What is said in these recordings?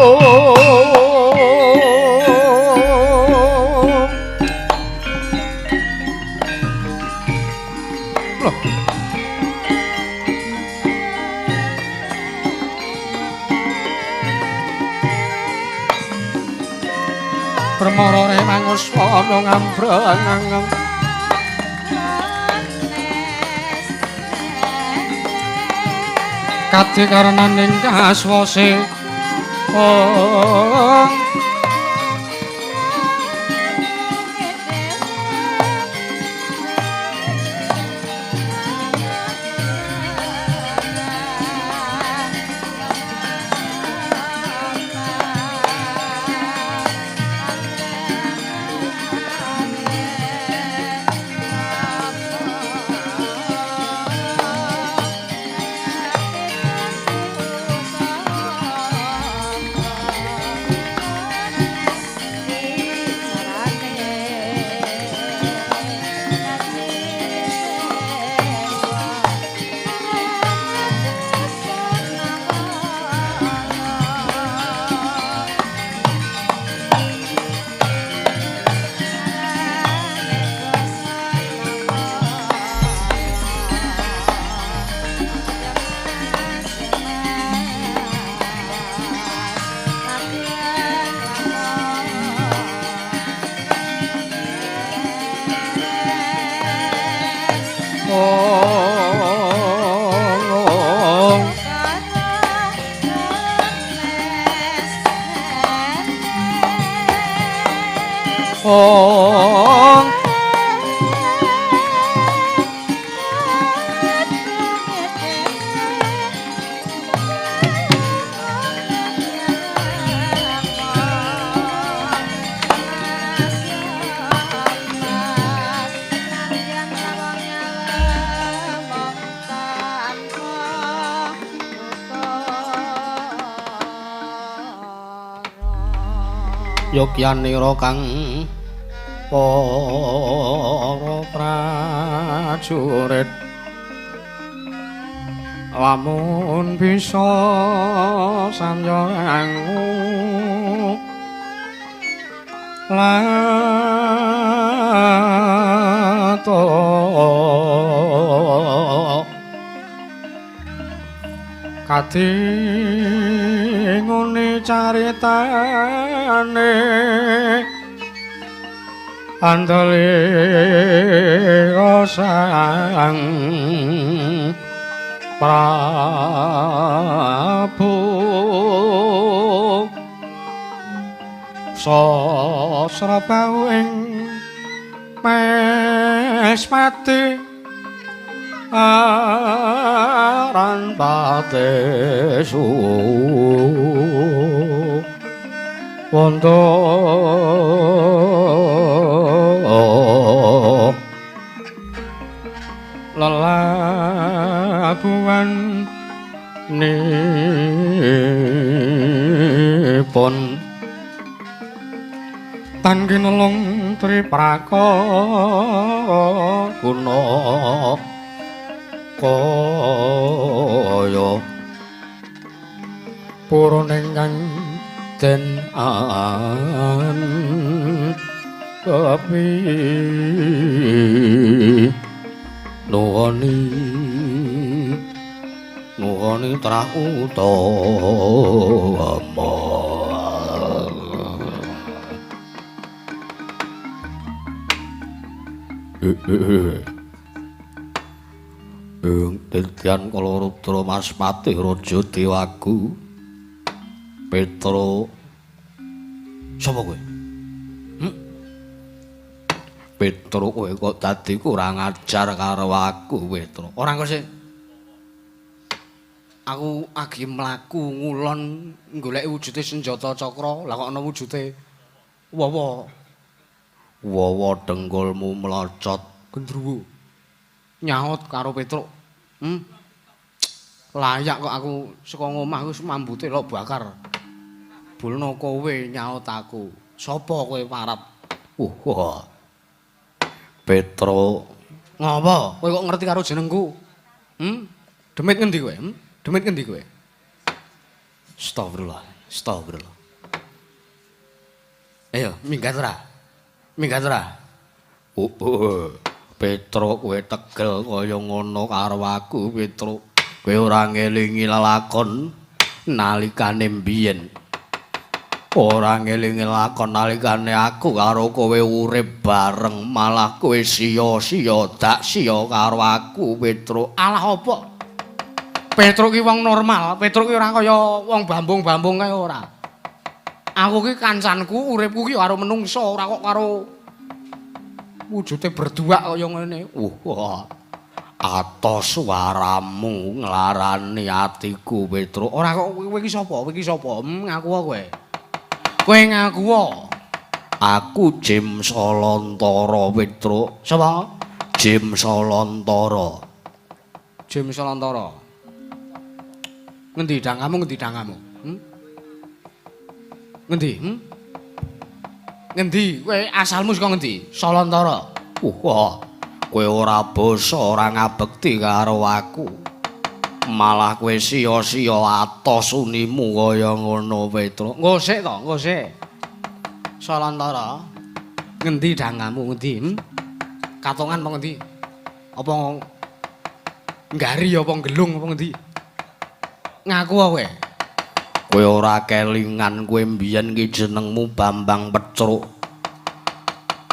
Loh. Permara remanguswana ngambrang. Kadi karenaning kaswase ong Yogyanira kang para prajurit lamun bisa samyarangu lato kadi ngene caritane andalira sang Prabu sasrabau ing Mespati aran patesu wonto lelabuhan nipun tan kinelung triprakara guna kaya purun ingkang den antepi nuwuni nuwuni trah utama. Ing dadian kala Rudra Maspati raja Dewagu Petro sapa kowe? Petro kowe kok dadi kurang ajar karo aku Petro. Ora kok sih. Aku agi mlaku ngulon goleki wujude senjata cakra, lah kok ana wujude wawa. Wawa dengkulmu mlocot gendruwo. Nyaut karo Petruk. Layak kok aku saka ngomah wis mambute lok bakar. Bulno kowe nyaut aku. Sapa kowe parap? Wah. Petro, ngopo? Kowe kok ngerti karo jenengku? Demit ngendi kowe? Demit ngendi kowe? Astagfirullah. Astagfirullah. Ayo, minggat ora? Minggat ora? Oh, oh. Petruk kowe tegel kaya ngono karo aku, Petruk. Kowe ora ngelingi lelakon nalikane mbiyen. Ora ngelingi lakon nalikane aku karo kowe urip bareng, malah kowe sia-sia dak sia karo aku, Petruk. Alah apa? Petruk ki wong normal, Petruk ki ora kaya wong bambung-bambung kae ora. Aku ki kancanku, uripku ki karo menungso, ora kok karo wujude berdua kaya ngene. Wah. Atos suaramu nglarani atiku, Petruk. Ora kok kowe iki sapa? Kowe iki sapa? Ngaku kowe. Kowe ngaku. Aku Jim Solontara, Petruk. Sapa? Jim Solontara. Jim Solontara. Ngendi dangamu, ngendi dangamu? Ngendi? Ngendi? Kowe asalmu saka ngendi? Solontara. Wah. Kowe ora basa, ora ngabekti karo aku. Malah kowe sia-sia atos unimu kaya ngono, Petruk. Engko sik to, engko sik. Solontara. Ngendi dangamu, ngendi? Katongan apa ngendi? Apa nggari apa gelung apa ngendi? Ngaku kowe. Kowe ora kelingan kowe mbiyen ki jenengmu Bambang Petruk.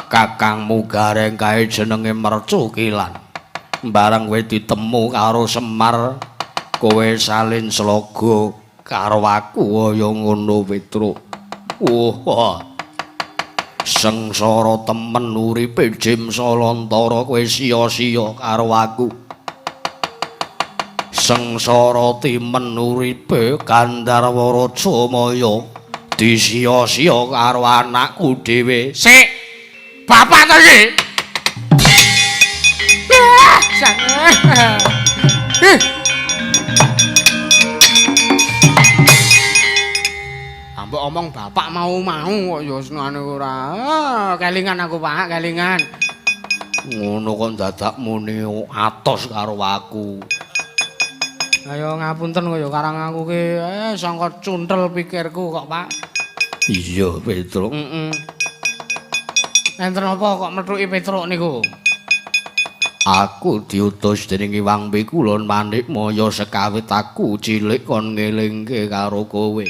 Kakangmu Gareng kae jenenge Mercukilan. Bareng kowe ditemu karo Semar, kowe salin sloga karo aku kaya ngono, Petruk. Wah. Sengsara temen uripe Jim Solontara, kowe sia-sia karo aku. Sengsara timen uripe Gandharwa Rajamaya, disia-sia karo anakku dhewe. Sik. Bapak to iki. Ambok omong bapak mau-mau kok ya senengane ora. Kelingan aku, Pak, kelingan. Ngono kok dadak muni atos karo aku. Ayo ngapunten kok ya karang aku ki sangka cuntel pikirku kok, Pak. Iya, Petruk. Heeh. Enten apa kok methuki Petruk niku? Aku diutus dening Iwang Pikulun Manikmaya sekawit aku cilik kon ngelingke karo kowe.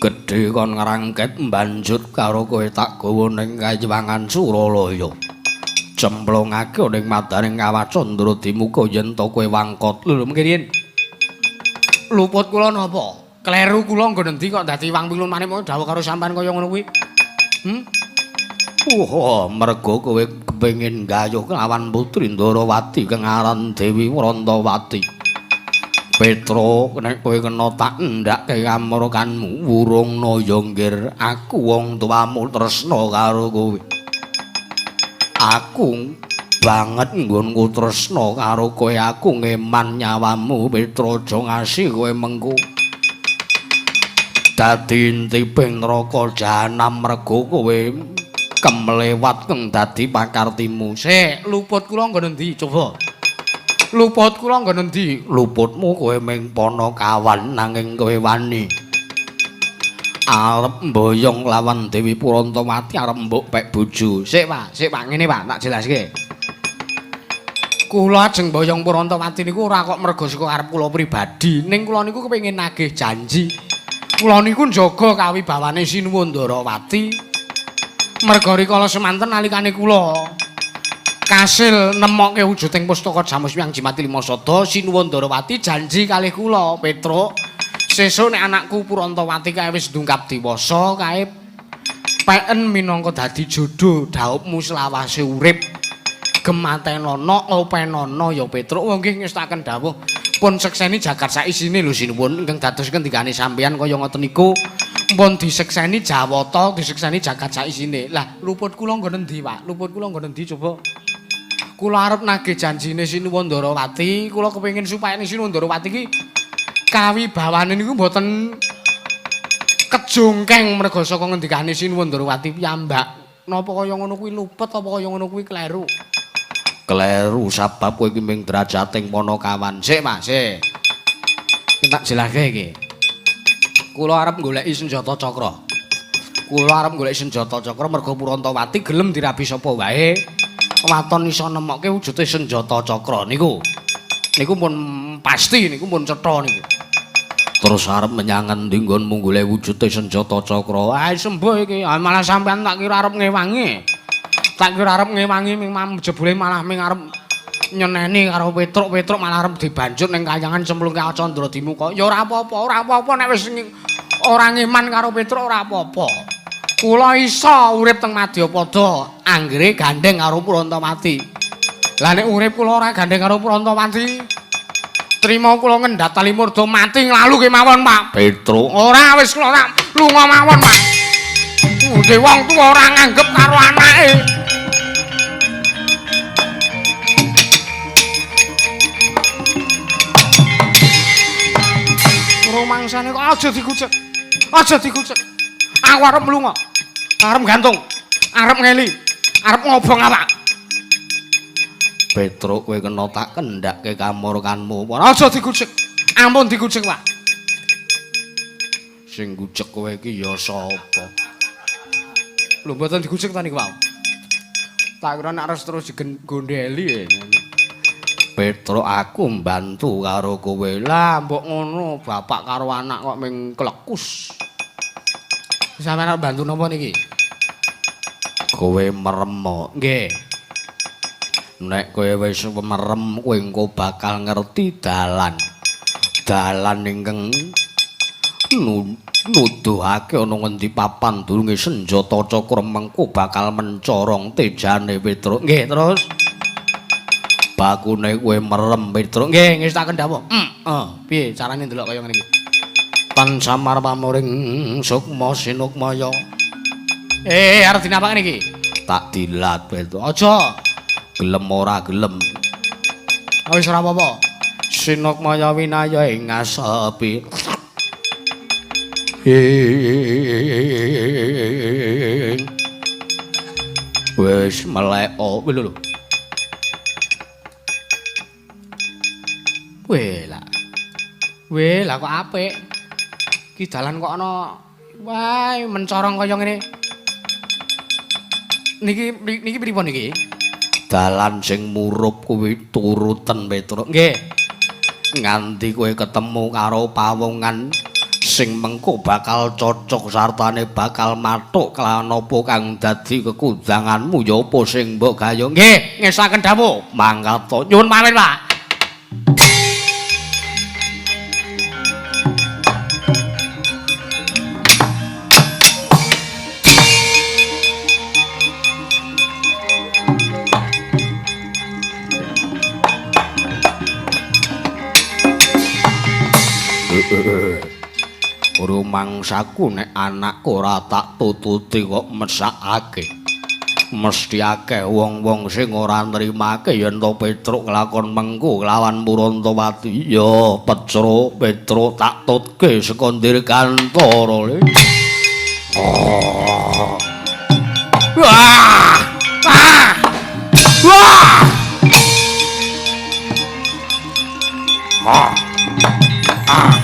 Gedhe kon ngrangket mbanjut karo kowe tak gawa ning Kayiwangan Suralaya. Cemplungake ning madaning Kawah Candra Dimuka yen to kowe wangkot. Lho mengki riyin. Luput kula napa? Kleru kula nggon endi kok dadi Iwang Pikulun Manikmaya dawuh karo sampean kaya ngono kuwi? Wah, mergo kowe kepengin gayuh kelawan putri Ndarawati kang aran Dewi Wrantawati. Petruk, nek kowe kena tak endhakke kamurkanmu, wurungna ya nggir, aku wong tuamu tresna karo kowe. Aku banget nggonku tresna karo kowe, aku ngeman nyawamu, Petruk, aja ngasi kowe mengko dadi intiping neraka jahanam mergo kowe kemlewat kang dadi pakartimu. Sik, luput kula nggon endi coba? Luput kula nggon endi? Luputmu kowe ming panakawan nanging kowe wani arep mboyong lawan Dewi Purantawati arep mbok pek bojo. Sik, Pak, sik Pak, ngene Pak, tak jelaske. Kula ajeng mboyong Purantawati niku ora kok mergo saka karep kula pribadi, ning kula niku kepengin nagih janji. Kula niku njaga kawibawane Sinuwun Ndarawati. Merga rikala semanten nalikane kula kasil nemokke wujuding pustaka Jamus Wiyang Jimat Lima Sada, Sinuwun Ndarawati janji kalih kula, Petruk, sesuk nek anakku Purantawati kae wis ndungkap dewasa kae peken minangka dadi jodho dhaupmu selawase urip. Gematenono openana ya Petruk. Wong nggih ngestaken dawuh pun sekseni jagat saisine lho Sinuwun ingkang dados ngendikane sampeyan kaya ngoten niku. Pun disekseni Jawata, disekseni jagat saisine. Lah luput kula nggon endi, Pak? Luput kula nggon endi coba? Kula arep nagih janjine Sinuwun Ndarawati, kula kepengin supaya Sinuwun Ndarawati iki kawibawane niku mboten kejongkeng merga saka ngendikane Sinuwun Ndarawati piyambak. Napa kaya ngono kuwi luput apa kaya ngono kuwi kleru? Kleru sabab kowe iki ming derajating panakawan. Sik, Mas, sik. Tak jelaske iki. Kula arep goleki senjata cakra. Kula arep goleki senjata cakra mergo Purantawati gelem dirabi sapa wae. Waton iso nemokke wujude senjata cakra niku. Niku pun pasti niku pun cetha niku. Terus arep menyang endi nggonmu golek wujude senjata cakra? Ah sembuh iki, malah sampean tak kira arep ngewangi. Tak kira arep ngewangi ming jebule malah ming arep nyeneni karo Petruk-Petruk malah arep dibanjut ning kayangan cemplungke Candra Dimuka. Ya ora apa-apa, ora apa-apa nek wis ora ngeman karo Petruk ora apa-apa. Kula iso urip teng Madyapada anggere gandeng karo Purantawati. Lah nek urip kula ora gandeng karo Purantawati, trima kula ngendhat tali murda mati nglalu kemawon, Pak. Petruk, ora wis kula tak lunga mawon, Pak. Ngunde wong tuwa ora nganggep karo anake. Rumangsane kok aja digucek. Aja digucek. Aku arep mlunga. Arep gantung. Arep ngeli. Arep ngobong awak. Petruk kowe kena tak kendhakke kamurkanmu. Aja digucek. Ampun digucek, Pak. Sing gucek kowe iki ya sapa? Lho mboten digucek ta niku, Pak. Tak kira nek arep terus digondeli. Petruk aku mbantu karo kowe. Lah mbok ngono, bapak karo anak kok ming klekus. Sampeyan arep bantu napa niki? Kowe merem. Nggih. Nek kowe wis merem kowe engko bakal ngerti dalan. Dalan ingkang nuduhake ana ngendi papan durunge senjata cakra mengko bakal mencorong tejane Petruk. Nggih, terus bakune kowe merem Petruk. Nggih, wis tak kendhawa. Piye carane ndelok kaya ngene iki? Tan samar pamuring sukma sinukmaya. Arep dinapakne iki? Tak dilat Petruk. Aja. Gelem ora gelem. Wis ora apa-apa. Sinukmaya winaya ing ngasepi. Wis melek lho lho. Weh lah. Weh lah kok apik. Iki dalan kok ana wah mencorong kaya ngene. Niki niki pripun niki? Dalan sing murup kuwi turuten Petruk. Nggih. Nganti kowe ketemu karo pawongan sing mengko bakal cocok sartane bakal mathuk kelawan apa kang dadi kekudanganmu ya apa sing mbok gayo. Nggih, ngesaken dawuh. Mangkat nyuwun pamit, Pak. Rumangsaku nek anakku ora tak tututi kok mesakake. Mesti akeh wong-wong sing ora nrimake yen to Petruk nglakon mengko kelawan Purantawati. Ya Petruk, Petruk tak tutke saka Dirgantara le. Wah! Ah! Wah! Ah! Ah!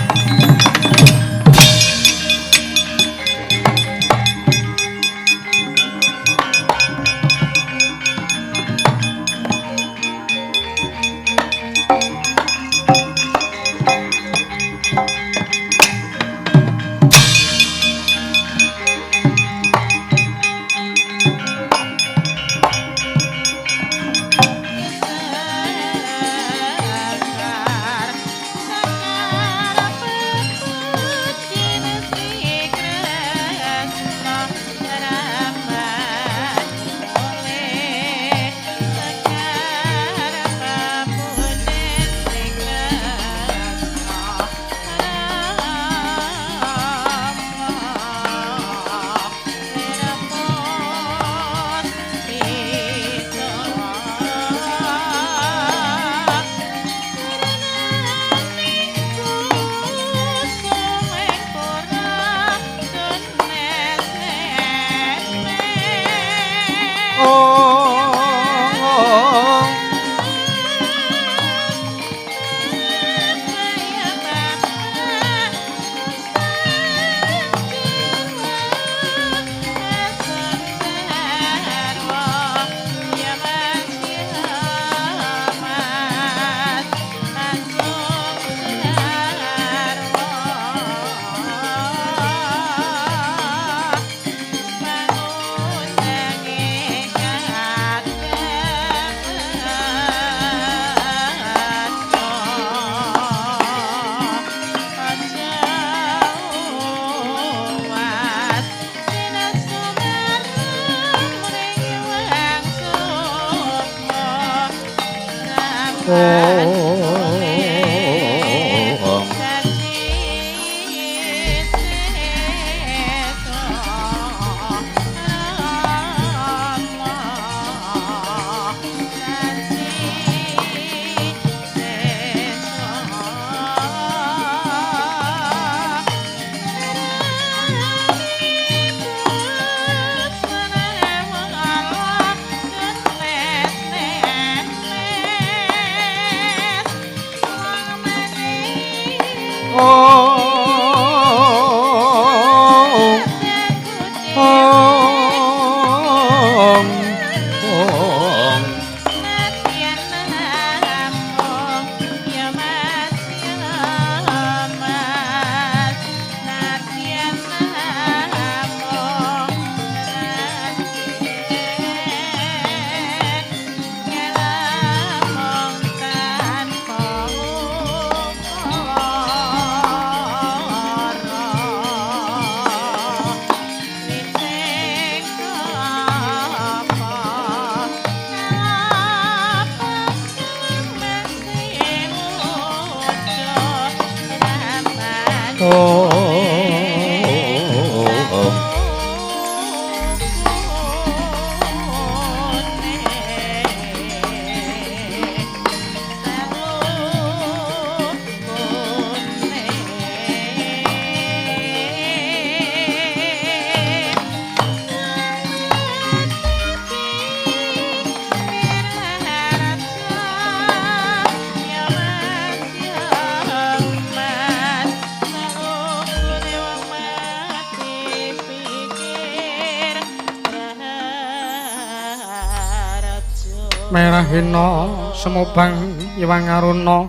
Merahina semobang Iwang Aruna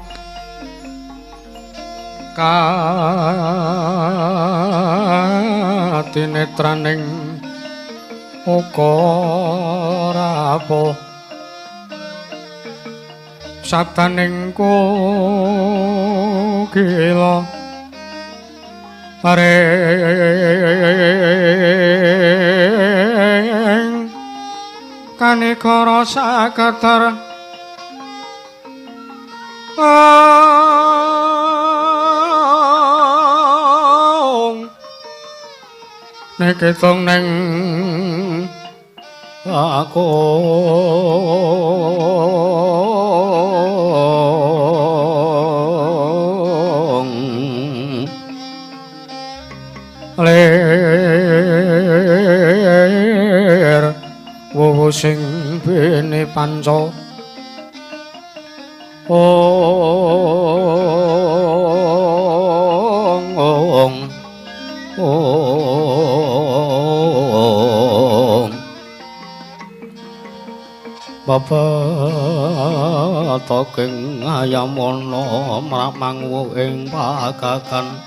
katinetraning ukara rapuh sabdaning kukila ring kanikara saketer nek ketung neng aku lir wuwu sing bene panca ong ong ong Bapak ayamana mramangwu ing pagagan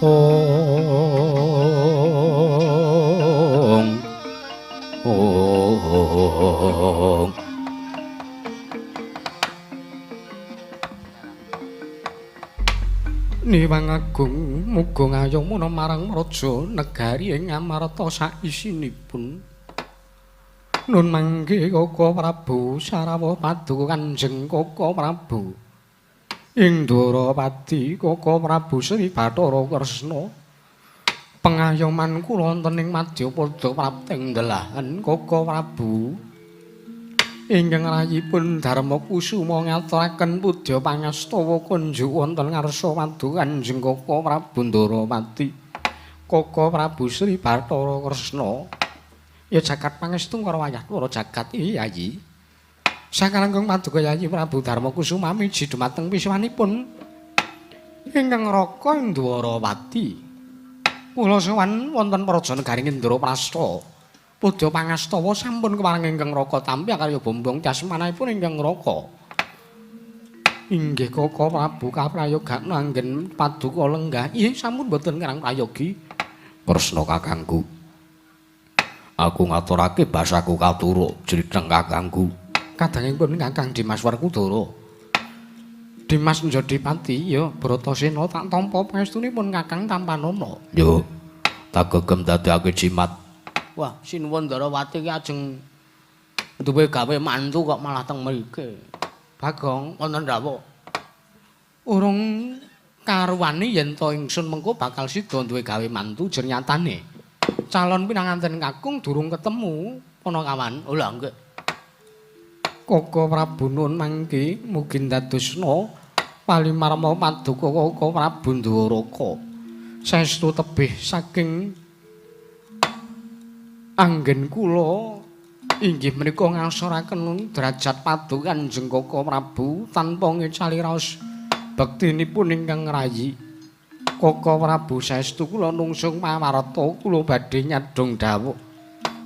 ong ong Niwang Agung muga ngayomana marang raja negari ing Amarta saisinipun. Nun mangke Koko Prabu sarawuh paduka Kanjeng Koko Prabu Indrawati Koko Prabu Sri Bathara Kresna. Pengayoman kula wonten ing Madyapada prapting delahan Koko Prabu ingkang rayipun Darma Kusuma ngaturaken pudya pangastawa kunjuk wonten ngarsa paduka Kanjeng Koko Prabu Ndrawati Koko Prabu Sri Bathara Kresna. Ya jagat pangestu karo wayah para jagat Yayi. Sakalangkung paduka Yayi Prabu Darma Kusuma miji dumateng piswanipun ingkang Raka Indrawati. Kula sowan wonten praja negari Indraprasta. Pudya pangastawa sampun kepareng ingkang Raka tampi akarya bombong casmanipun ingkang Raka. Inggih Koko Prabu kaprayogakna anggen paduka lenggah. Ih sampun boten ngerang prayogi. Kresna kakangku. Aku ngaturake basaku katuruk jriteng kakangku. Kadangipun Kakang Dimas Werkudara. Dimas Njodipati ya Bratasena tak tampa pangestunipun Kakang Tampanana. Yo tak gegem dadekake jimat. Wah, sinuwun Ndarawati ki ajeng duwe gawe mantu kok malah teng mriki. Bagong wonten dawuh. Urung karuwane yen to ingsun mengko bakal sida duwe gawe mantu jer nyatane. Calon pinanganten kakung durung ketemu Panakawan. Oh lha nggih. Koko Prabu nuwun mangke mugi ndadosna palimarma paduka Koko Prabu Ndwaraka. Saestu tebih saking anggen kula inggih menika ngasoraken derajat paduka Kanjeng Koko Prabu tanpa ngecali raos bektinipun ingkang ngrayi. Koko Prabu saestu kula nungsung pawarta kula badhe nyadhong dawuh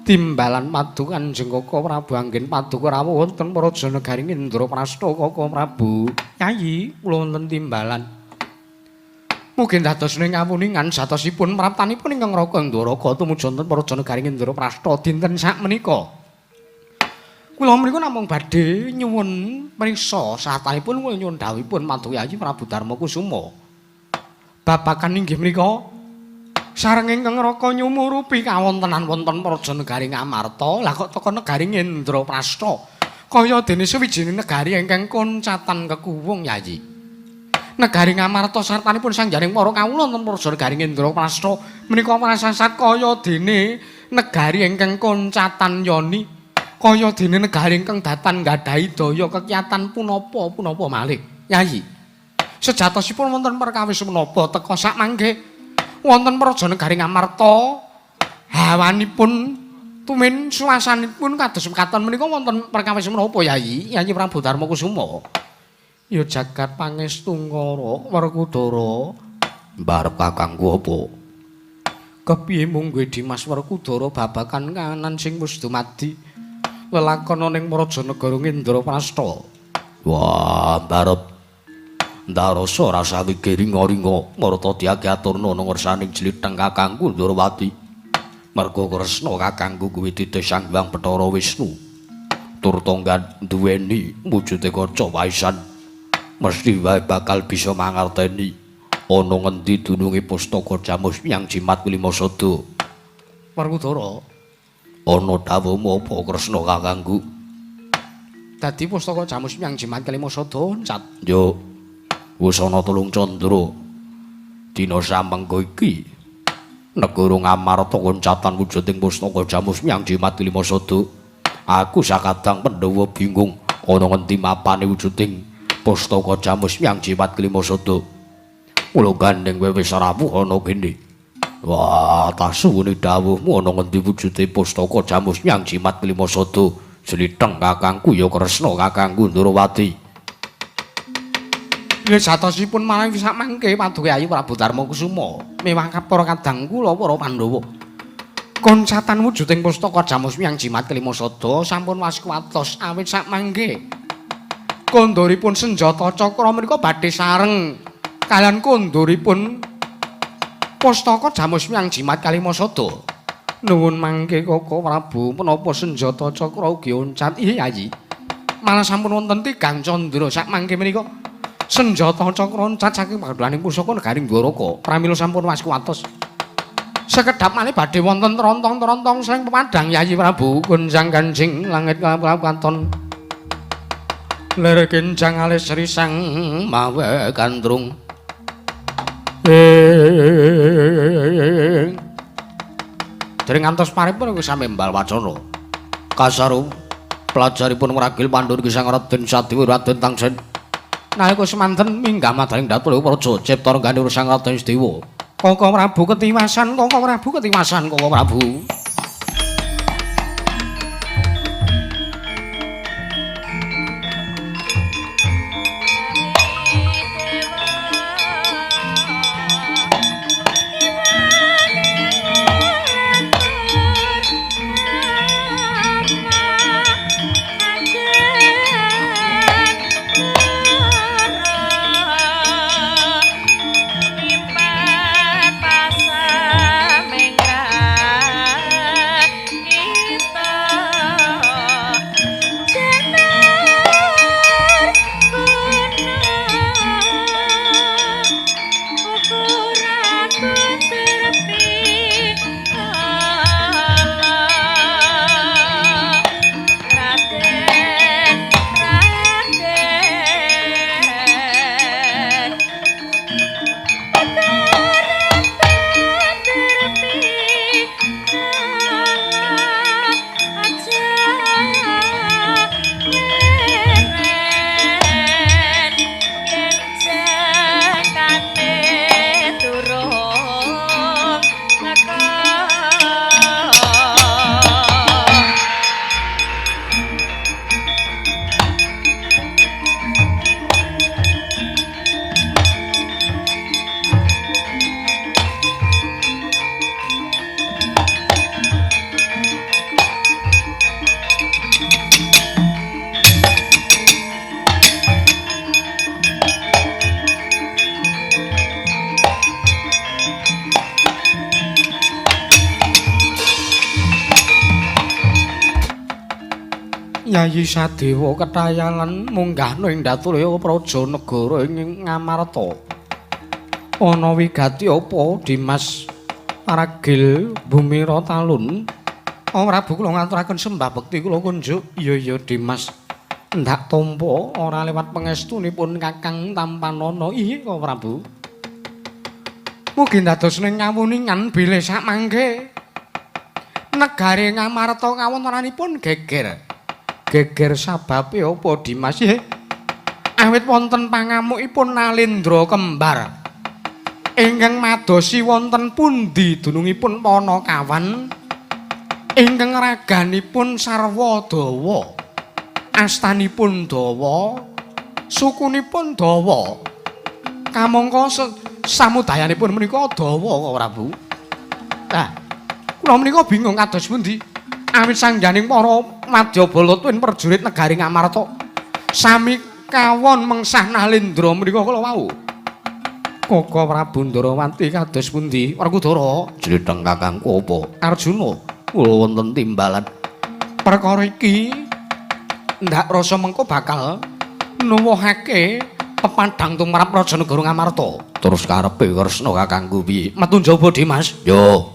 timbalan paduka Kanjeng Koko Prabu anggen paduka rawuh wonten praja negari Indraprasta Koko Prabu. Yayi kula wonten timbalan. Mugi dados ning kawuningan satosipun praptanipun ingkang Raka Ndwaraka tumuju wonten praja negari Indraprasta dinten sakmenika. Kula menika namung badhe nyuwun priksa satanipun kula nyuwun dawuhipun Paduka Yayi Prabu Darma Kusuma. Babagan inggih menika sareng ingkang Raka nyumurupi kawontenan wonten praja negari Ngamarta, lah kok teka negari Indraprasta kaya dene sawijining negari ingkang koncatan kekuwung Yayi. Negari Ngamarta sartanipun sangjaning para kawula wonten praja negari Indraprasta menika prasasat kaya dene negari ingkang koncatan yoni, kaya dene negari ingkang datan nggadahi daya kekiyatan punapa-punapa malih. Yayi, sejatosipun wonten perkawis menapa teka sak mangke wonten praja negari Ngamarta hawanipun tumin suasanipun kados mekaten menika wonten perkawis menapa Yayi? Yayi Prabu Darma Kusuma. Ya jagat pangestu ngara Werkudara mbarep kakangku apa? Kepiye mungguhe Dimas Werkudara babagan kahanan sing wis dumadi lelakon ning praja negara Indraprasta? Wah, mbarep ndarasa rasa wigih ringa-ringa marta diake aturna nang ngersaning jlitheng kakangku Ndrawati. Merga Kresna kakangku kuwi titih Sang Hyang Bathara Wisnu. Tur tonggan duweni wujude kaca waisan. Mesti wae bakal bisa mangerteni ana ngendi dununge pustaka Jamus Yang Jimat Kelima Sada. Werkudara, ana dawuhmu apa Kresna kakangku? Dadi pustaka Jamus Yang Jimat Kelima Sada oncat. Yo, wis ana 3 candra. Dina samengko iki negara Ngamarta koncatan wujuding pustaka Jamus Yang Jimat Kelima Sada. Aku sakadang Pandhawa bingung ana ngendi mapane wujuding pustaka Jamus Yang Jimat Kelima Sada. Mula gandeng kowe wis rawuh ana kene. Wah, tasuwune dawuhmu ana ngendi wujude pustaka Jamus Yang Jimat Kelima Sada? Jlitheng kakangku ya Kresna kakangku Ndrawati. Ya jatosipun malah sak mangke Paduka Yayi Prabu Darma Kusuma mewah para kadang kula para Pandhawa. Koncatan wujuding pustaka Jamus Yang Jimat Kelima Sada sampun waskuwatos awit sak mangke. Kondoripun senjata cakra menika badhe sareng kaliyan kondoripun pustaka Jamus Yang Jimat Kalima Sada. Nuwun mangke Koko Prabu menapa senjata cakra ugi oncat? Iya Yayi. Malah sampun wonten tigang candra sak mangke menika. Senjata cakra oncat saking padukaning pusaka negari Ndwaraka. Pramila sampun waskuwatos. Sekedhap malih badhe wonten trontong-trontong sring pepadang Yayi Prabu gonjang ganjing langit kalap katon. Lir kenjang alis risang mawe gandrung. Dereng ngantos paripun iku samembal wacana. Kasaru pelajaripun Ragil Pandhu Sang Raden Sadewa Raden Tangsen. Nalika semanten minggah madaning datul praja cipta renggane Sang Raden Sedewa. Koko Prabu ketiwasan, Koko Prabu ketiwasan, Koko Prabu. Pasang mengkang Yayi Sadewa ketayalan munggahna ing Datulaya praja negara ing Ngamarta. Ana wigati apa Dimas Ragil Bumira Talun? Oh Prabu kula ngaturaken sembah bekti kula kunjuk. Iya iya Dimas. Ndak tampa ora lewat pangestunipun Kakang Tampanana. Iya kok Prabu. Mugi ndadosne ngawuningan bilih samangke negari Ngamarta kawontenanipun geger. Geger sababe apa Dimas? Awit wonten pangamukipun Nalendra kembar. Ingkang madosi wonten pundi dunungipun Panakawan ingkang raganipun sarwa dawa, astanipun dawa, sukunipun dawa, kamangka samudayanipun menika dawa Prabu. Nah, kula menika bingung kados pundi awit sangganing para madyabala tuwin prajurit negari Ngamarta sami kawon mengsah Nalendra menika kala wau. Koko Prabu Ndarawati kados pundi? Werkudara, jlitheng kakangku apa? Arjuna, kula wonten timbalan. Perkara iki ndak rasa mengko bakal nuwuhake pepadhang tumrap raja negara Ngamarta. Terus karepe Kresna kakangku piye? Metu njaba Dimas. Yo.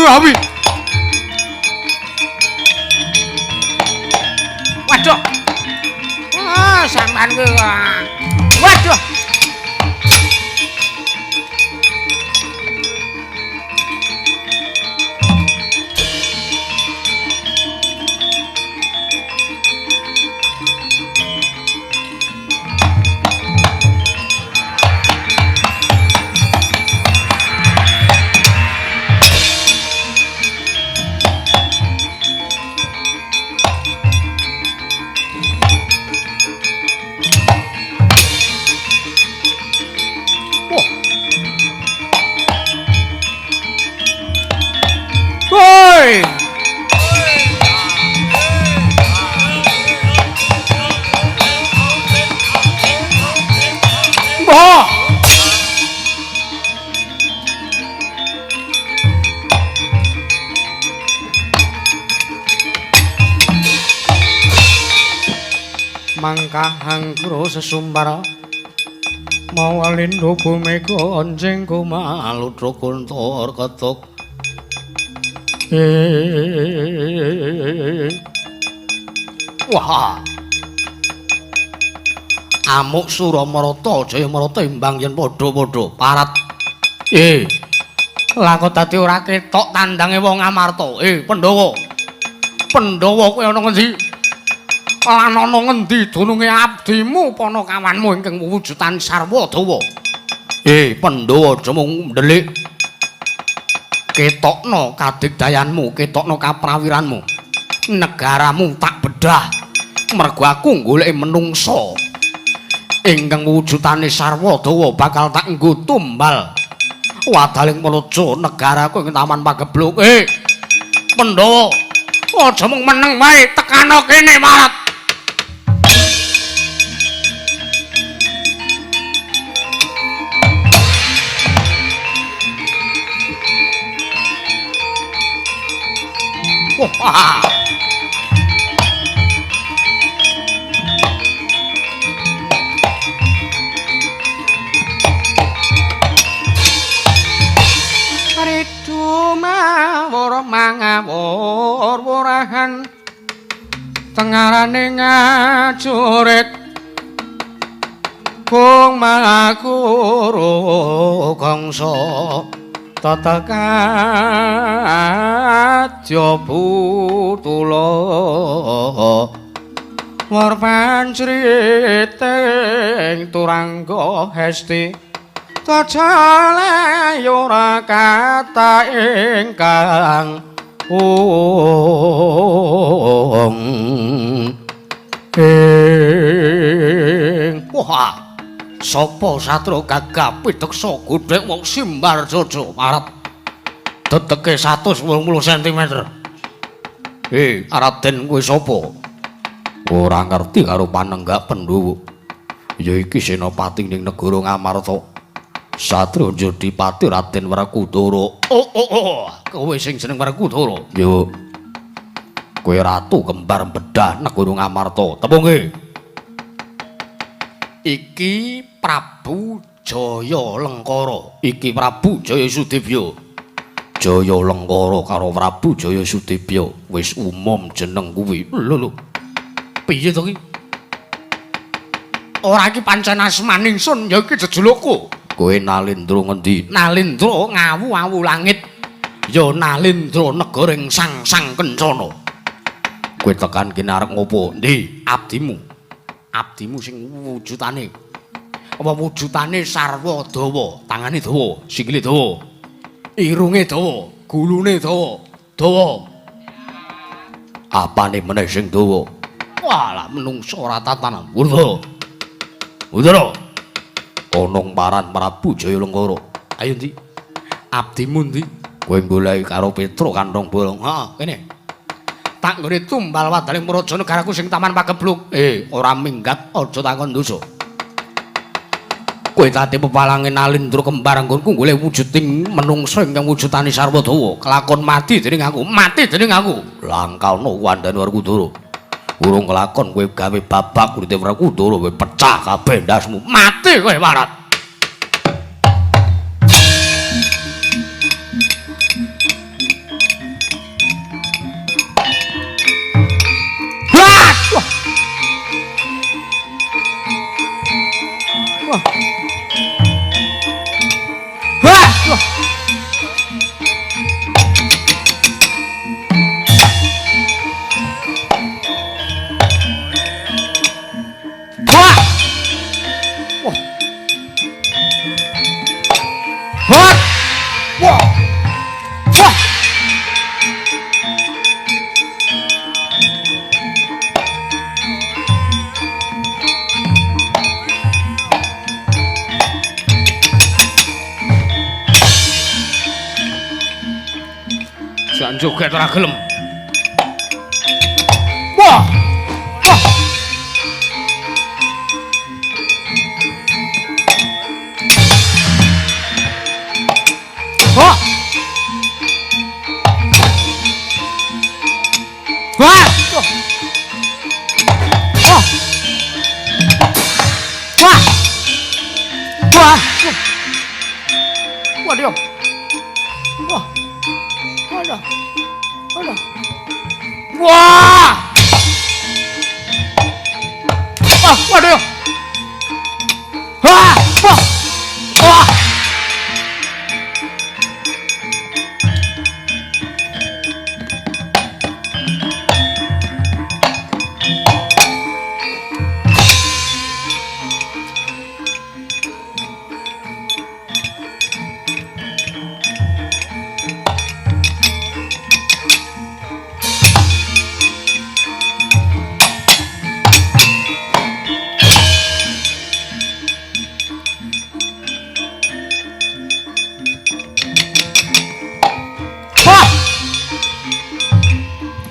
Awi. Waduh. Ah, sampean kuwi. Waduh. Woi. Mbah. Mangkah hangkro sesumbara mawa lindhu bumi gonjeng kumalutra kuntur ketuk. Wah. Amuk Suramarata Jayamarata imbang yen padha-padha parat. Lah kok dadi ora ketok tandange wong Amarta. Pandhawa. Pandhawa kowe ana ngendi? Lan ana ngendi dununge abdimu panakawanmu ingkang wujudan sarwa dawa? Pandhawa aja mung ndelik. Ketokno kadigdayanmu, ketokno kaprawiranmu. Negaramu tak bedah. Mergo aku goleki menungsa ingkang wujudane sarwa dawa bakal tak nggo tumbal wadaling praja negaraku ing Taman Pagebluk. Pandhawa, aja mung meneng wae, tekano kene marat. Wah. Ridu mawur mangawur wurahan tengarane ngajurit kung makuru kangsa tetekadya putula war pancriting turangga hesti Tajale ora kata ingkang ung ing. Wah, sapa satro gagah pideksa godhek wong simbar jojo arep dedeke 180 cm. Raden kowe sapa? Ora ngerti karo panenggak Pandhawa. Ya iki senopati ning negara Ngamarta. Satrio Jodipati Raden Werkudara. Oh oh oh, kowe sing jeneng Werkudara. Yo. Kowe ratu kembar bedah negara Ngamarta. Tepungke. Iki Prabu Jaya Lengkara. Iki Prabu Jaya Sudibya. Jaya Lengkara karo Prabu Jaya Sudibya wis umum jeneng kuwi. Lho lho. Piye to ki? Ora iki pancen asmane ingsun, ya iki jejulukku. Kowe Nalindra ngendi? Nalindra ngawu-awu langit. Ya Nalindra negaring sang-sang kencana. Kowe tekan kene arep ngopo? Endi? Abdimu. Abdimu sing wujudane. Apa wujudane sarwa dawa, tangane dawa, sikile dawa. Irunge dawa, gulune dawa, dawa. Apane meneh sing dawa? Walah menungso ora tatanan. Wurda. Wurdara. Ana paran Prabu Jaya Lengkara. Ayo ndi? Abdimu ndi? Kowe goleki karo Petruk kantong bolong. Heeh, kene. Tak nggone tumbal wadaling praja negaraku sing taman pagebluk. Ora minggat aja takon dosa. Kowe tati pepalange Nalindra kembar nggonku golek wujuding menungsa ingkang wujudane sarwa dawa. Kelakon mati dening aku, mati dening aku. Langkana wandane Werkudara. Urung kelakon kowe gawe babak kulite Werkudara kowe pecah kabeh ndasmu. Mati kowe Marat. Wah. Wah. Wah. Wah. Wah. Wah. Wah. Jan joget ora gelem. Wah. Wah. Wah. Wah. Wah. Wah. Wah. Wah, dia. Wah. Alah. Alah. Wah. Wah, waduh. Wah, wah. Wah.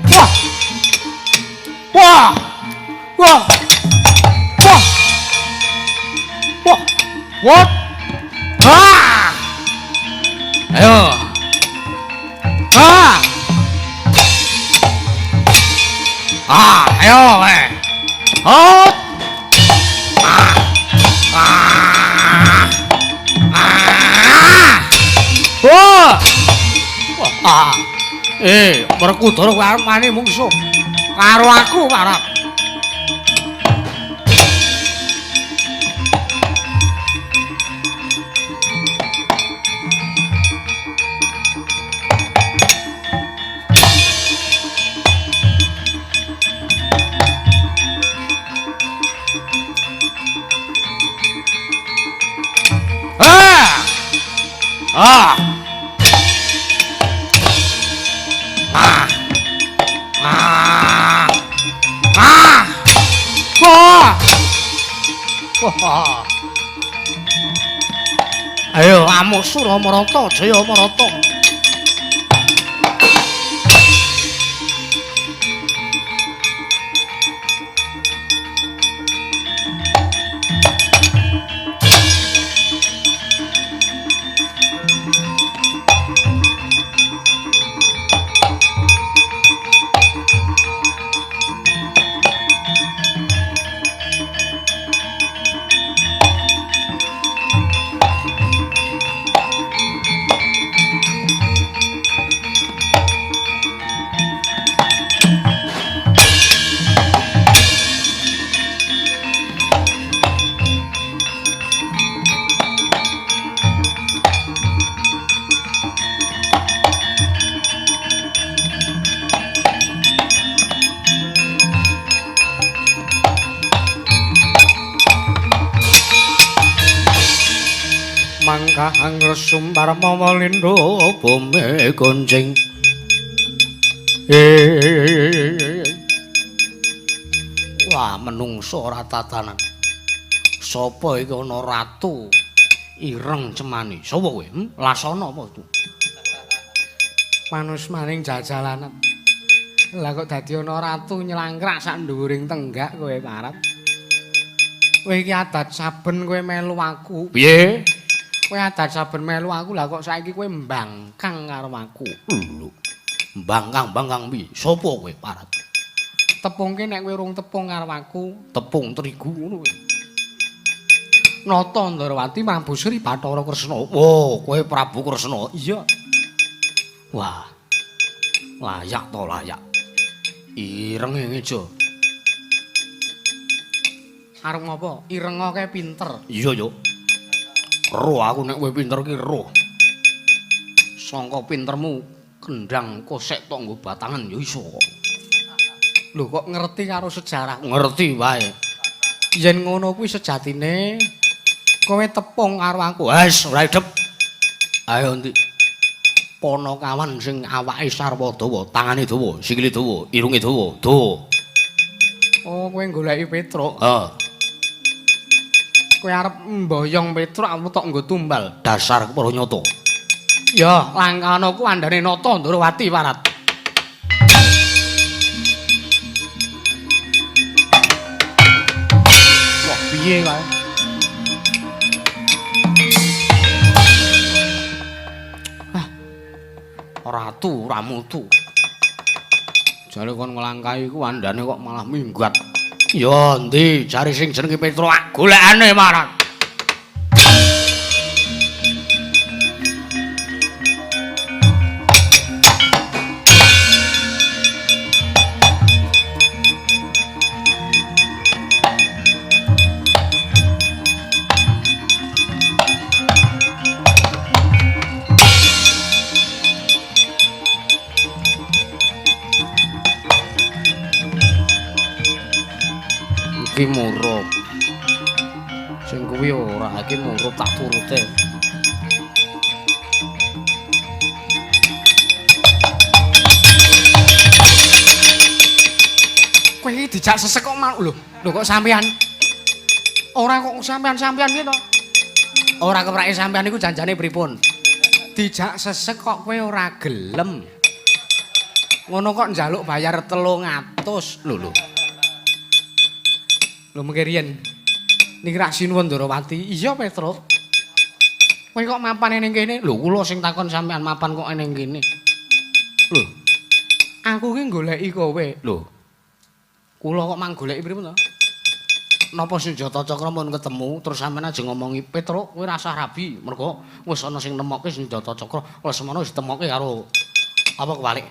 Wah! Wah! Wah! Wah! What? Ah! Ayo. Ah! Ah, ayo, eh. Hop. Ah. Ah. Ah. Wah. Wah. Ah. Werkudara kowe arep mani mungsuh. Karo aku arep. Ah! Ah. Ah. Ah. Ah. Wah. Wah. Ayo amuk Suramarata, Jayamarata. Mangkahang resumbar mawa lindho bumi gonjing. Wah, menungso ora tatanan. Sapa iki ana ratu ireng cemani? Sapa kowe? Lasana apa itu? Manus maning jajalanan. Lah kok dadi ana ratu nyelangkrak sak dhuwuring tenggak kowe parat. Kowe iki adat saben kowe melu aku. Piye? Kowe adat saben melu aku, lah kok saiki kowe mbangkang karo aku. Lho. Mbangkang-mbangkang piye? Sapa kowe parat? Tepungke nek kowe urung tepung karo aku, tepung terigu ngono kowe. Nata Ndrawati Prabu Sri Bathara Kresna. Oh, kowe Prabu Kresna. Iya. Wah. Layak to layak. Irenge ngejo. Arep ngopo? Irenga kae pinter. Iya yo. Roh aku nek kowe pinter ki roh. Sangka pintermu kendang kosek tok nggo batangan ya iso kok. Lho kok ngerti karo sejarah? Ngerti wae. Yen ngono kuwi sejatine kowe tepung karo aku. Wes ora idep. Ayo ndi. Ponokawan sing awake sarwa dawa, tangane dawa, sikile dawa, irunge dawa, dawa. Oh, kowe goleki Petruk. Heeh. Kowe arep mboyong Petruk aku tok nggo tumbal. Dasar para nyata. Ya, langkana ku andane Nata Ndrawati parat. Wah, piye kae? Ah. Ratu ora mutu. Jare kon nglangkahi ku andane kok malah minggat. Ya endi jare sing jenenge Petruk golekane marang. Iki murup. Sing kuwi ora, iki murup tak turute. Kowe iki dijak sesek kok mau lho. Lho kok sampean? Ora kok sampean-sampean ki to. Ora keprake sampean iku janjane pripun? Dijak sesek kok kowe ora gelem. Ngono kok njaluk bayar 300. Lho lho. Lho mengke riyen niki rak sinuwun Ndrawati. Iya Petruk. Kowe kok mapan ning kene? Lho kula sing takon sampean mapan kok ning kene. Lho. Aku ki goleki kowe. Lho. Kula kok mang goleki pripun to? Napa senjata cakra mun ketemu terus sampean aja ngomongi Petruk kowe rasah rabi mergo wis ana sing nemokke senjata cakra. Lesmana wis ditemokke karo apa kewalik.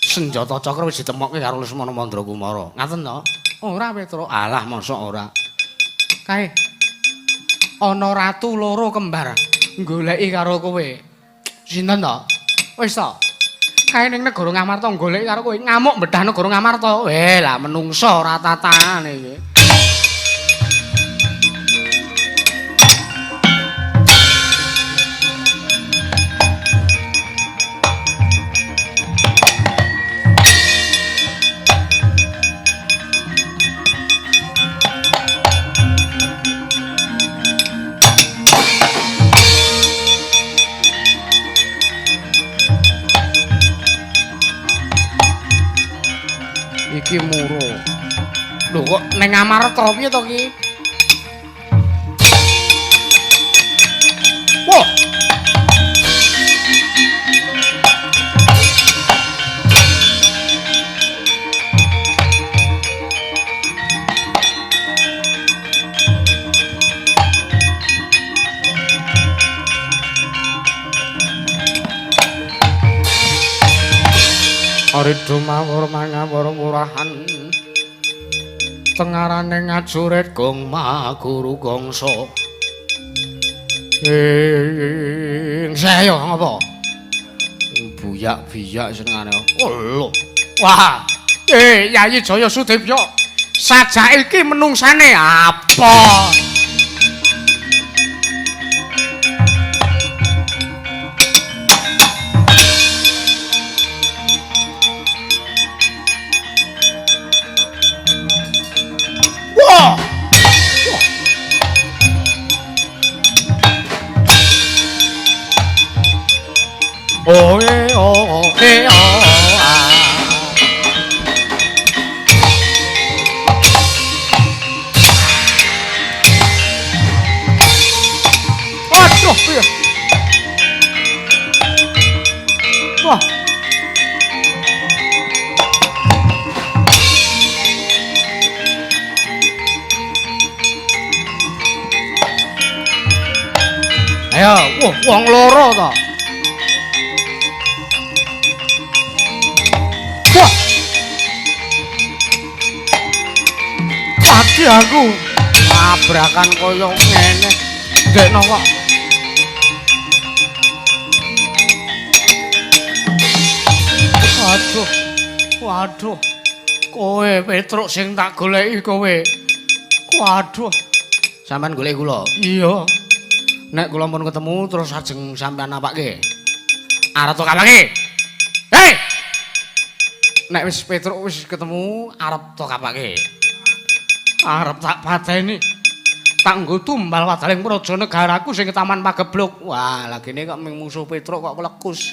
Senjata cakra wis ditemokke karo Lesmana Mandrakumara. Ngaten to? Ora Petruk. Alah mosok ora. Kae ana ratu loro kembar goleki karo kowe. Sinten to? Wis to. Kae ning negara Ngamarta goleki karo kowe, ngamuk bedah negara Ngamarta. Weh, lah menungso ora tatane iki. Iki muro. Lho kok ning Amarta piye to ki? Wah. Aridho mawur mangawur murahan tengarane ngajurit gong maguru gongso. Ing saya ngapa? Buyak-biyak senengane. Oh lho. Wah, Yayi Jaya Sudibya, sajak iki menungsane apa? Wah! Oh eh oh eh oh ah. Aduh iya. Wah. Ayo, wah wong loro to. Wah. Mati aku. Tabrakan kaya ngene. Ndekno kok. Waduh. Waduh. Kowe Petruk sing tak goleki kowe. Waduh. Sampeyan golek kula? Iya. Nek kula pun ketemu terus ajeng sampeyan napake. Arep to kapake? Hei! Nek wis Petruk wis ketemu arep to kapake. Arep tak pateni. Tak nggo tumbal wadaling praja negaraku sing Taman Pagebluk. Wah, lagene kok ming musuh Petruk kok klekus.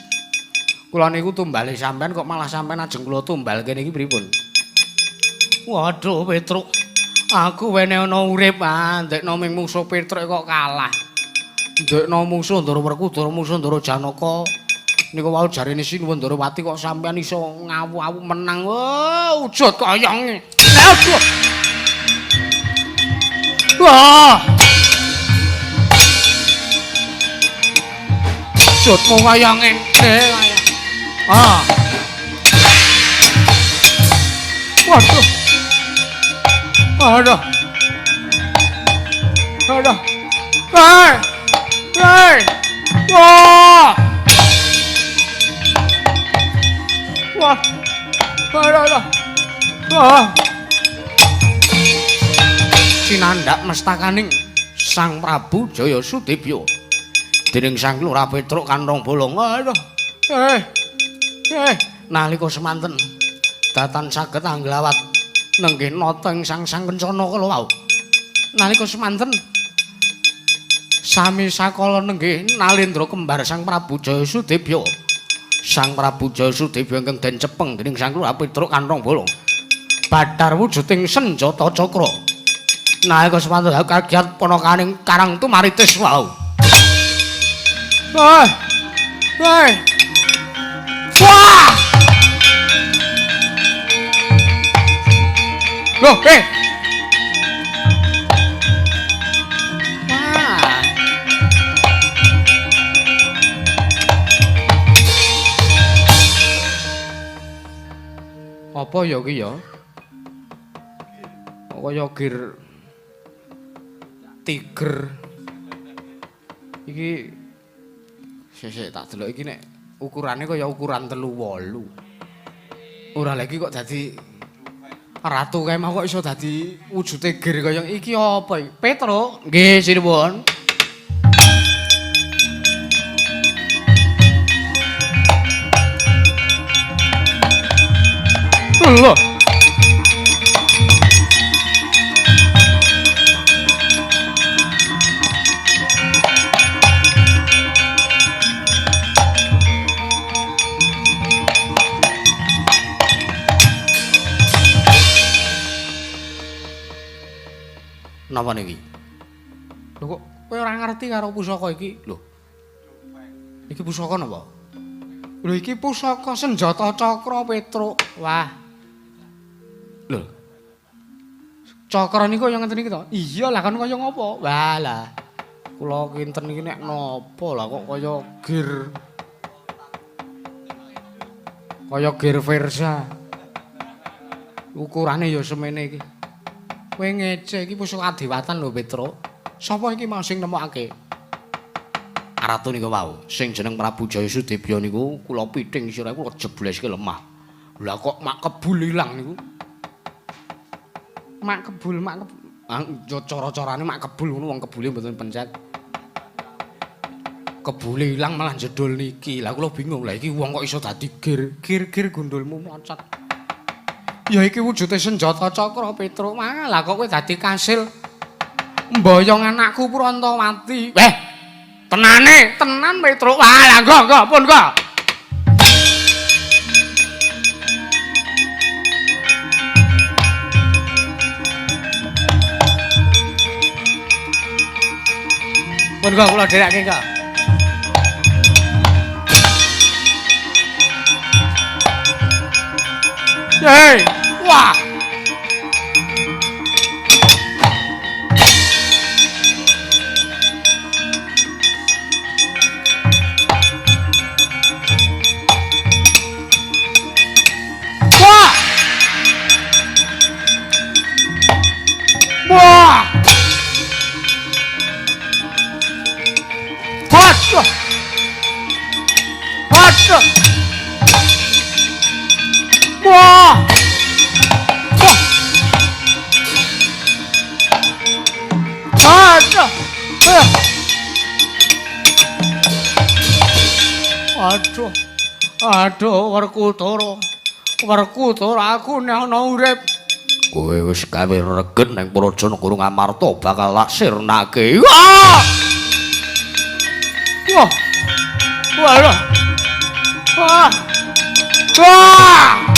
Kula niku tumbale sampean kok malah sampean ajeng kula tumbal kene iki pripun? Waduh Petruk, aku wene ana urip ah, ndekno ming musuh Petruk kok kalah. Ndekno musuh Ndara Werkudara, musuh Ndara Janaka. Niku wau jarene Sinuwun Ndarawati kok sampean iso ngawu-awu menang. Wah, wujud kaya ngene. Aduh. Wah. Wujudmu kaya ngene. Ah. Waduh. Aduh. Aduh. Hei. Hei. Wah. Wah. Aduh, aduh. Wah. Sinandhak mestakaning Sang Prabu Jaya Sudibya. Dening Sang Lurah Petruk kanthong bolong. Aduh. Nalika semanten datan saged angglawat nenggih nata ing Sang Sang Kencana kala wau. Nalika semanten sami sakala nenggih Nalendra kembar Sang Prabu Jaya Sudibya. Sang Prabu Jaya Sudibya ingkang den cepeng dening Sang Lurah Petruk kanthong bolong. Bathar wujuding senjata cakra. Nalika semanten kagiat ponakaning Karang Tumaritis wau. Hei. Hei. Wah! Loh, eh. Wah. Apa ya ki ya? Kaya gir tiger. Iki sik tak delok iki nek ukurane kaya ukuran 38. Ora lagi kok dadi ratu kae mau kok iso dadi wujude gir kaya iki apa iki? Petruk? Nggih, sinuwun. Lho. Napa niki? Lho kok kowe ora ngerti karo pusaka iki? Lho. Iki pusaka napa? Lho iki pusaka senjata cakra Petruk. Wah. Lho. Cakra niku kaya ngeten iki to? Iya lah kan kaya ngopo? Wah lah. Kula kinten iki nek napa lah kok kaya gear. Kaya gear Versa. Ukurane ya semene iki. Kowe ngece iki pusaka adewatan lho Petruk. Sapa iki mau sing nemokake? Ratu niku wau, sing jeneng Prabu Jaya Sudebya niku kula piting sirahe kula jebleske lemah. Lah kok mak kebul ilang niku? Mak kebul, mak kebul. Ah, cara-carane mak kebul ngono wong kebule mboten pencet. Kebule ilang malah jedul niki. Lah kula bingung, lah iki wong kok iso dadi gir, gir-gir gundulmu mlocot. Ya iki wujude senjata cakra Petruk. Wah, lah kok kowe dadi kasil mboyong anakku Prantawati. Weh, tenane, tenan Petruk. Wah, lah nggo, nggo, pun nggo. Pun nggo kula dherekake kok. Hei, wah. Wah. Wah. Waduh. Waduh. Wah. Wah. Aduh. Aduh. Aduh, Werkudara. Werkudara aku nek ana urip. Kowe wis gawe reget ning Praja Negara Ngamarta bakal tak sirnake. Wah! Wah. Walah. Wah. Wah!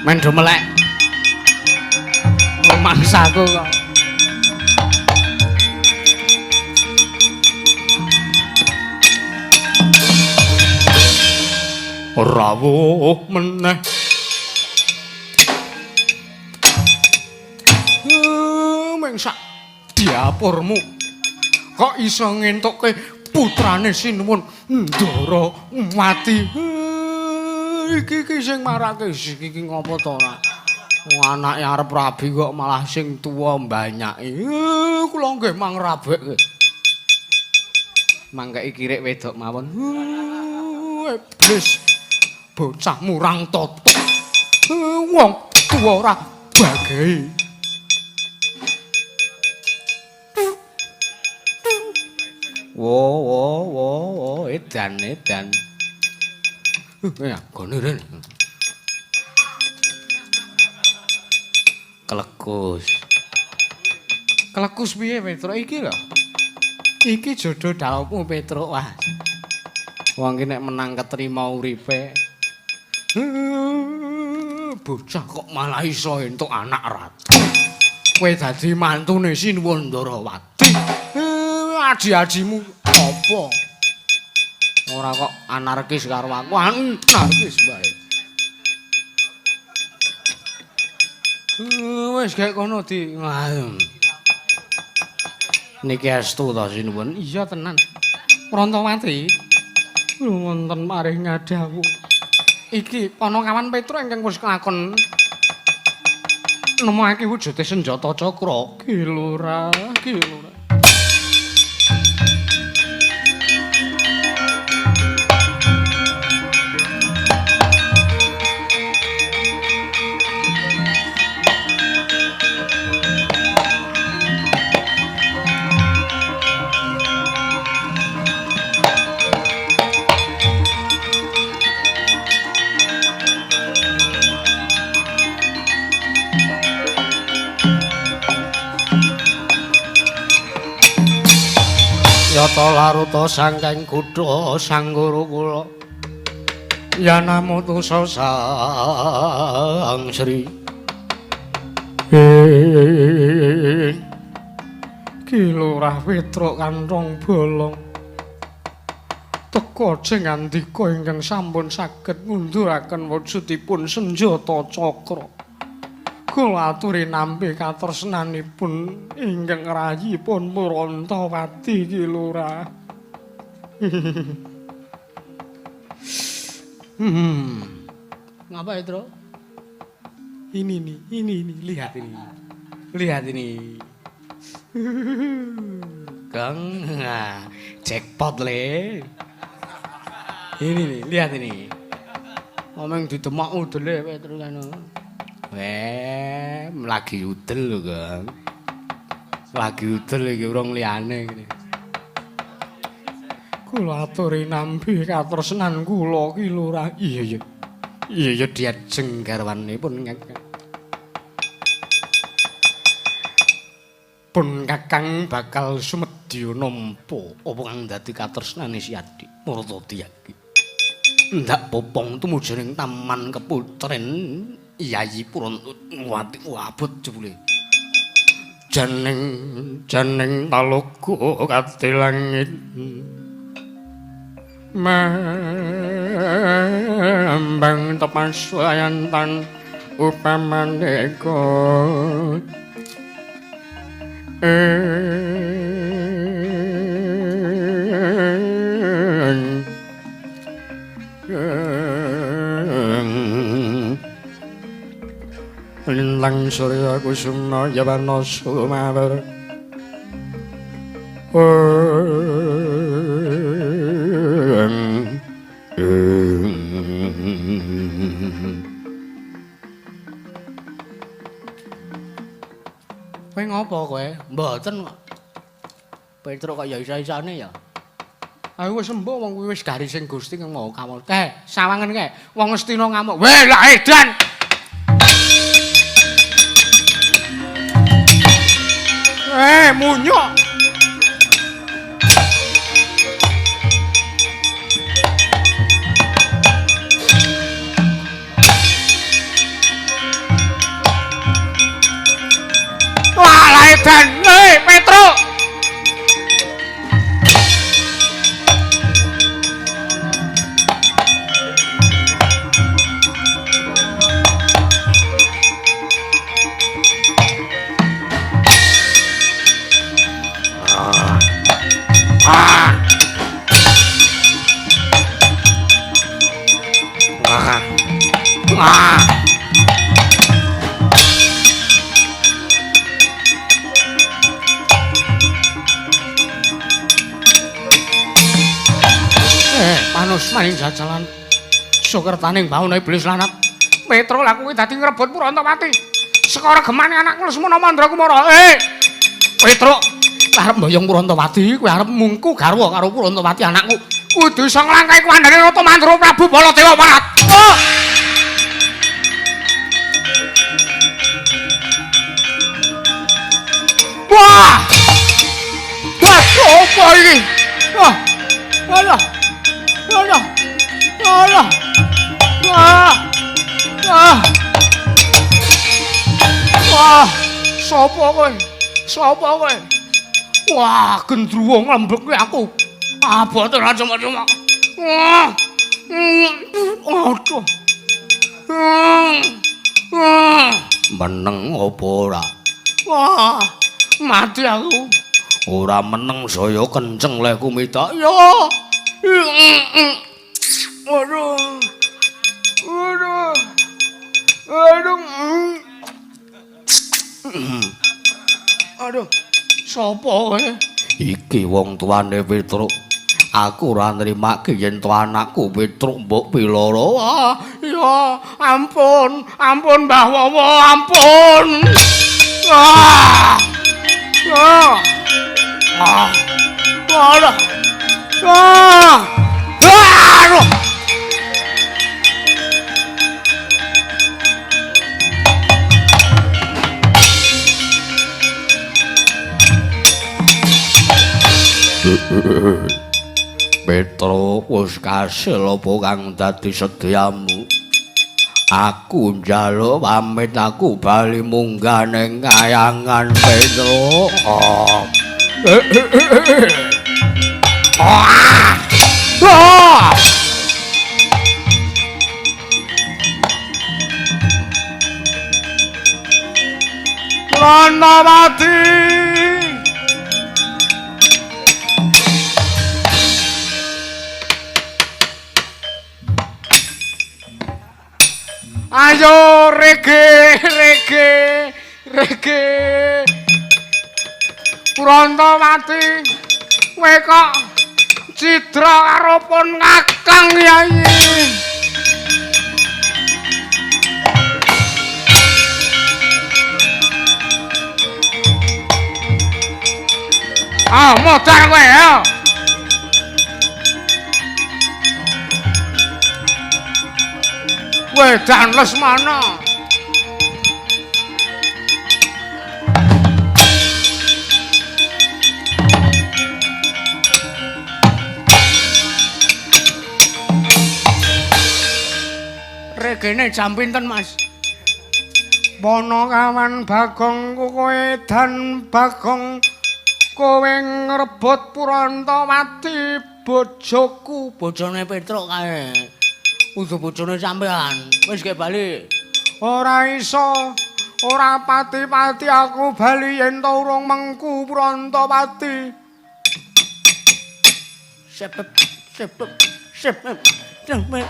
Mendo melek. Rumangsaku kok. Rawuh meneh. Meng sak diapurmu. Kok iso ngentukke putrane Sinuwun Ndara mati. Iki iki sing marake iki iki ngopo to ora? Wong anake arep rabi kok malah sing tuwa mbanyaki. Kula nggih mang rabek. Mangkeki kirik wedok mawon. Iblis. Bocah murang toto. Wong tuwa ora bagai. Wo wo wo wo edan edan. Ya, gone rene. Klekus. Klekus piye Petruk iki lho? Iki jodoh daupmu Petruk wah. Wong iki nek menang ketrima uripe. Bocah kok malah iso entuk anak ratu. Kowe dadi mantune Sinuwun Ndarawati. Aji-ajimu Apa? Ora kok anarkis karo aku. Anarkis bae. Wis gek kono di. Niki estu to sinuwun? Iya tenan. Prantawati. Wonten marih ngadhawuh. Iki Panakawan Petruk ingkang wis kelakon nemokake wujude senjata cakra. Ki Lurah, ki Lurah. Yata laruta sangking kutha sangguru kula yanamutusa sang Sri Ki Lurah Petruk kanthong bolong teka jeng ngandika ingkang sampun saged ngunduraken wujudipun senjata cakra. Kula aturi nampi katresnanipun ingkang rayipun Purantawati Ki Lurah. Ngapa itu? Ini nih, ini lihat ini. Lihat ini. Kang, nah, jackpot le. Ini nih, lihat ini. Omeng didemak udele Petruk anu. Weh, lagi udel lho, Kang. Lagi udel iki urung liyane ngene. Kula aturi nampi katresnan kula Ki Lurah. Iya iya. Iya iya diajeng garwanipun Kakang. Pun Kakang bakal sumedya nampa apa kang dadi katresnane si Adik Murtadi iki. Ndak popong tumuju ning Taman Keputren Yayi Purantawati abot jebule. Janing janing talaga kate langit. Mambang tepas wayantan upamaneka. Lintang surya kusuma yawana sumawer. Kowe ngopo kowe? Mboten kok. Petruk kok ya isa-isane ya. Aku wis sembuh wong kuwi wis garising Gusti kang Maha Kawasa. Eh, sawangen kae wong Astina ngamuk. Weh, lah edan. Eh, munyuk. Wah, lah edan. Eh, Petruk. Maring jajalan sukertaning bawana iblis lanat Petruk lha kuwi dadi ngrebut Purantawati sekara gemane anakku Lesmana Mandra Kumara. Petruk arep mboyong Purantawati kuwi arep mungku garwa karo Purantawati anakku kudu iso nglangkai kuwandane Rata Mandra Prabu Baladewa Parat. Oh! Wah! Wah, opo iki? Wah! Alah! Alah! Alah! Wah! Wah! Wah! Sapa kowe? Sapa kowe? Wah, gendruwo nglembeke aku. Abot ora cuma-cuma. Aduh. Meneng apa ora? Wah, mati aku. Ora meneng saya kenceng leh kumidak. Ya. Aduh. Aduh. Aduh. Aduh. Sopo kowe? Iki wong tuane Petruk. Aku ora nrimake yen to anakku Petruk mbok piloro. Ah, ya ampun, ampun Mbah Wowo, ampun. Ah. Ah. Ah. Aduh. Ah. Aduh. Petruk wis kasil apa kang dadi sedyamu? Aku njaluk pamit, aku bali munggah ning kayangan Petruk. Ranawati. Ayo rege rege rege. Prantawati, kowe kok cidra karo pun Kakang Yayi. Ah, modar kowe ya. Wedan Lesmana. Regene jam pinten, Mas? Ponokawan Bagong kowe dan Bagong kowe ngrebut Purantawati bojoku, bojone Petruk kae. Udu bojone sampean, wis gek bali. Ora iso, ora pati-pati aku bali yen to urung mengku Prantawati. Sepep sepep sepep sepep.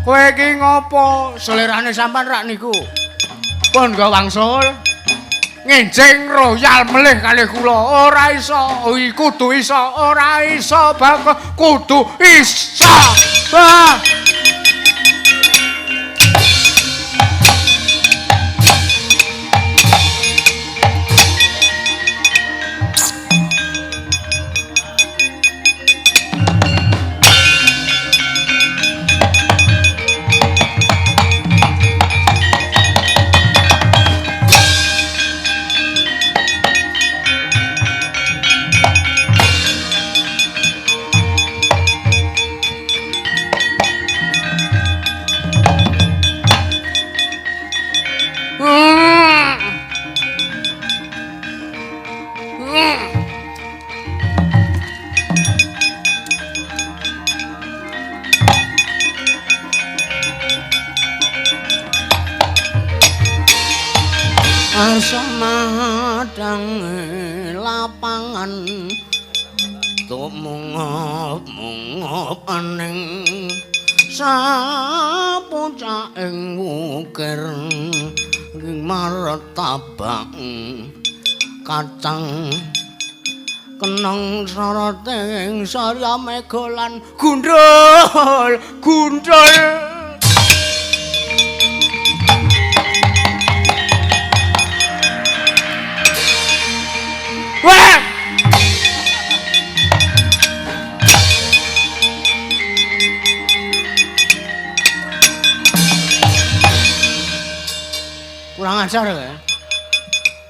Kowe iki ngopo? Selerane sampean rak niku. Pun nggo wangsul. Ngenjing royal melih kalih kula. Ora iso, kudu iso, ora iso Bagong, kudu iso. Ah. Samadang lapangan tumungop-mungop ning sapucaking wukir martabak kacang keneng soroting surya mega lan gundul gundul. Wah! Kurang ajar ya?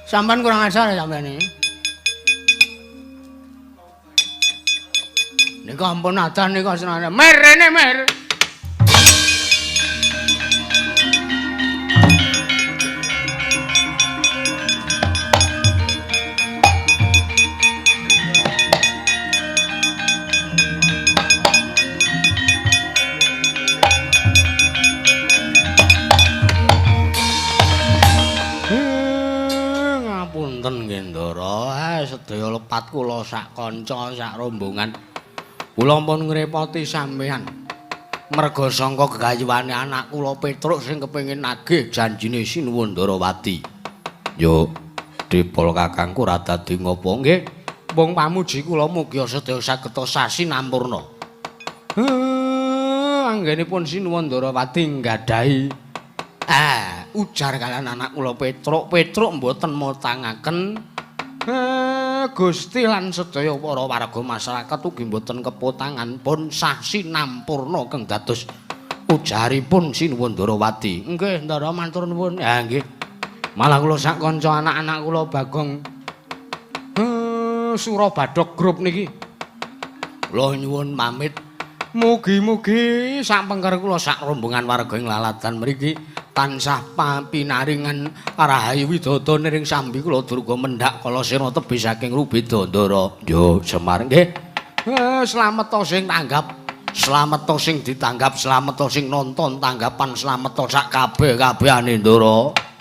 Sampean kurang ajar ya sampean iki. Niku ampun adan niku senane. Mer rene mer. sedaya lepat kula sak kanca sak rombongan. Kula pun ngrepoti sampeyan. Merga sangka gegayuhane anak kula Petruk sing kepengin nagih janjine Sinuwun Ndarawati. Yo, Dipol kakangku ora dadi ngopo nggih. Wong pamuji kula mugi sedaya saged sasi nampurna. Anggenipun Sinuwun Ndarawati nggadahi ujar kalian anak kula Petruk, Petruk mboten motangaken Gusti lan sedaya para warga masyarakat ugi mboten kepotangan pun sah sinampurna kang dados ujaripun Sinuwun Ndarawati. Nggih, Ndara matur nuwun. Ha nggih. Malah kula sak kanca anak-anak kula Bagong Surabadhog grup niki. Kula nyuwun pamit. Mugi-mugi sak pengker kula sak rombongan warga ing lalatan mriki tansah pinaringan rahayu widodo niring sambi kula durga mendhak kala sena tebih saking rubeda Ndara. Yo Semar nggih. Slamet sing tanggap, slamet sing ditanggap, slamet sing nonton tanggapan, slamet sak kabeh-kabehane Ndara.